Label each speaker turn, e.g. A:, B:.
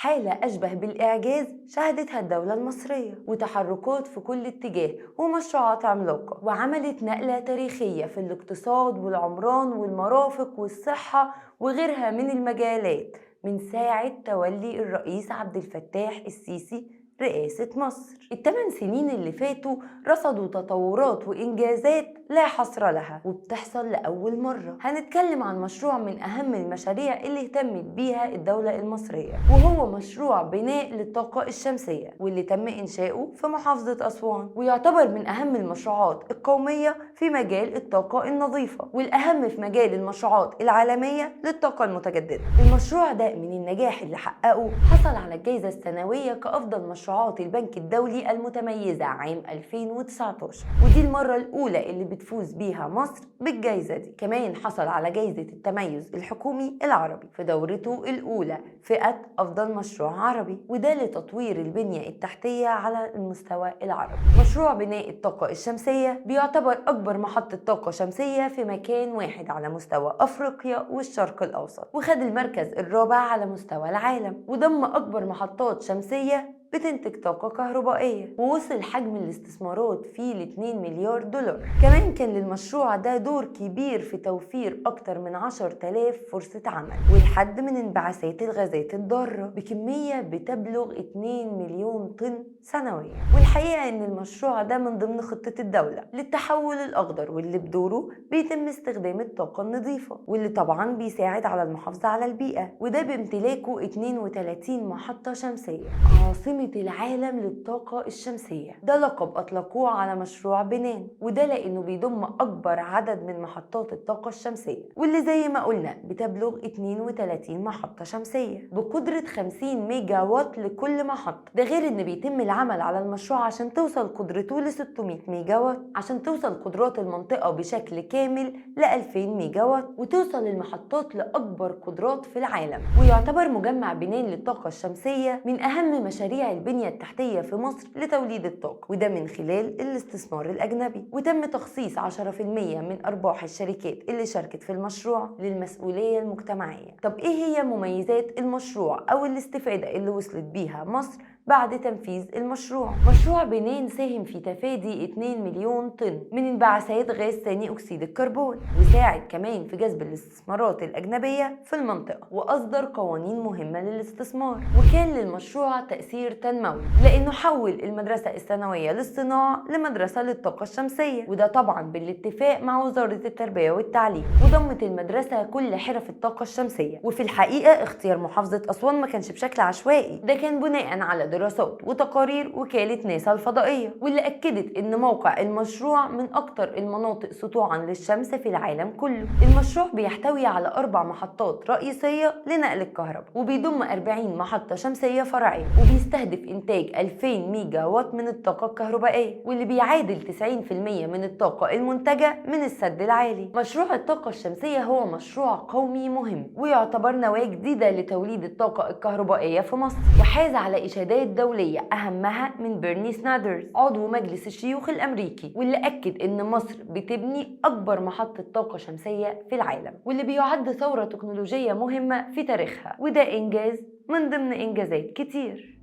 A: حالة أشبه بالإعجاز شهدتها الدولة المصرية، وتحركات في كل اتجاه ومشروعات عملاقة، وعملت نقلة تاريخية في الاقتصاد والعمران والمرافق والصحة وغيرها من المجالات من ساعة تولي الرئيس عبد الفتاح السيسي رئاسة مصر. ال8 سنين اللي فاتوا رصدوا تطورات وإنجازات لا حصر لها وبتحصل لأول مرة. هنتكلم عن مشروع من أهم المشاريع اللي اهتمت بيها الدولة المصرية، وهو مشروع بناء للطاقة الشمسية واللي تم إنشاؤه في محافظة أسوان، ويعتبر من أهم المشروعات القومية في مجال الطاقة النظيفة، والأهم في مجال المشروعات العالمية للطاقة المتجددة. المشروع ده من النجاح اللي حققه حصل على الجائزة السنوية كأفضل مشروعات البنك الدولي المتميزة عام 2019، ودي المرة الأولى اللي بتفوز بيها مصر بالجائزة دي. كمان حصل على جائزة التميز الحكومي العربي في دورته الأولى فئة أفضل مشروع عربي، وده لتطوير البنية التحتية على المستوى العربي. مشروع بناء الطاقة الشمسية بيعتبر أكبر محطة طاقة شمسية في مكان واحد على مستوى أفريقيا والشرق الأوسط، وخد المركز الرابع على مستوى العالم، وضم أكبر محطات شمسية بتنتج طاقة كهربائية، ووصل حجم الاستثمارات فيه ل 2 مليار دولار. كمان كان للمشروع ده دور كبير في توفير أكتر من 10,000 فرصة عمل والحد من انبعاثات الغازات الضارة بكمية بتبلغ 2 مليون طن سنويا. والحقيقة إن المشروع ده من ضمن خطة الدولة للتحول الأخضر، واللي بدوره بيتم استخدام الطاقة النظيفة واللي طبعا بيساعد على المحافظة على البيئة، وده بامتلاكه 32 محطة شمسية. عاصمة العالم للطاقة الشمسية، ده لقب أطلقوه على مشروع بنان، وده لأنه بيضم أكبر عدد من محطات الطاقة الشمسية، واللي زي ما قلنا بتبلغ 32 محطة شمسية بقدرة 50 ميجا وات لكل محطة. ده غير إن بيتم العمل على المشروع عشان توصل قدرته ل 600 ميجا وات، عشان توصل قدرات المنطقة بشكل كامل ل 2000 ميجا وات، وتوصل المحطات لأكبر قدرات في العالم. ويعتبر مجمع بنان للطاقة الشمسية من أهم مشاريع البنية التحتية في مصر لتوليد الطاقة، وده من خلال الاستثمار الأجنبي. وتم تخصيص 10% من أرباح الشركات اللي شاركت في المشروع للمسؤولية المجتمعية. طب إيه هي مميزات المشروع أو الاستفادة اللي وصلت بيها مصر بعد تنفيذ المشروع؟ مشروع بنان ساهم في تفادي 2 مليون طن من انبعاثات غاز ثاني أكسيد الكربون، وساعد كمان في جذب الاستثمارات الأجنبية في المنطقة، وأصدر قوانين مهمة للاستثمار. وكان للمشروع تأثير تنموي لأنه حول المدرسة الثانوية للصناعة لمدرسة للطاقة الشمسية، وده طبعا بالاتفاق مع وزارة التربية والتعليم، وضمت المدرسة كل حرف الطاقة الشمسية. وفي الحقيقة اختيار محافظة أسوان ما كانش بشكل عشوائي، ده كان بناء على دراسات وتقارير وكالة ناسا الفضائية، واللي أكدت إن موقع المشروع من أكتر المناطق سطوعا للشمس في العالم كله. المشروع بيحتوي على 4 محطات رئيسية لنقل الكهرباء، وبيضم 40 محطة شمسية فرعية، وبيستهدف إنتاج 2000 ميجا وات من الطاقة الكهربائية، واللي بيعادل 90% من الطاقة المنتجة من السد العالي. مشروع الطاقة الشمسية هو مشروع قومي مهم، ويعتبر نواة جديدة لتوليد الطاقة الكهربائية في مصر، وحاز على إشادات دولية أهمها من بيرني ساندرز عضو مجلس الشيوخ الأمريكي، واللي أكد إن مصر بتبني أكبر محطة طاقة شمسية في العالم، واللي بيعد ثورة تكنولوجية مهمة في تاريخها، وده إنجاز من ضمن إنجازات كتير.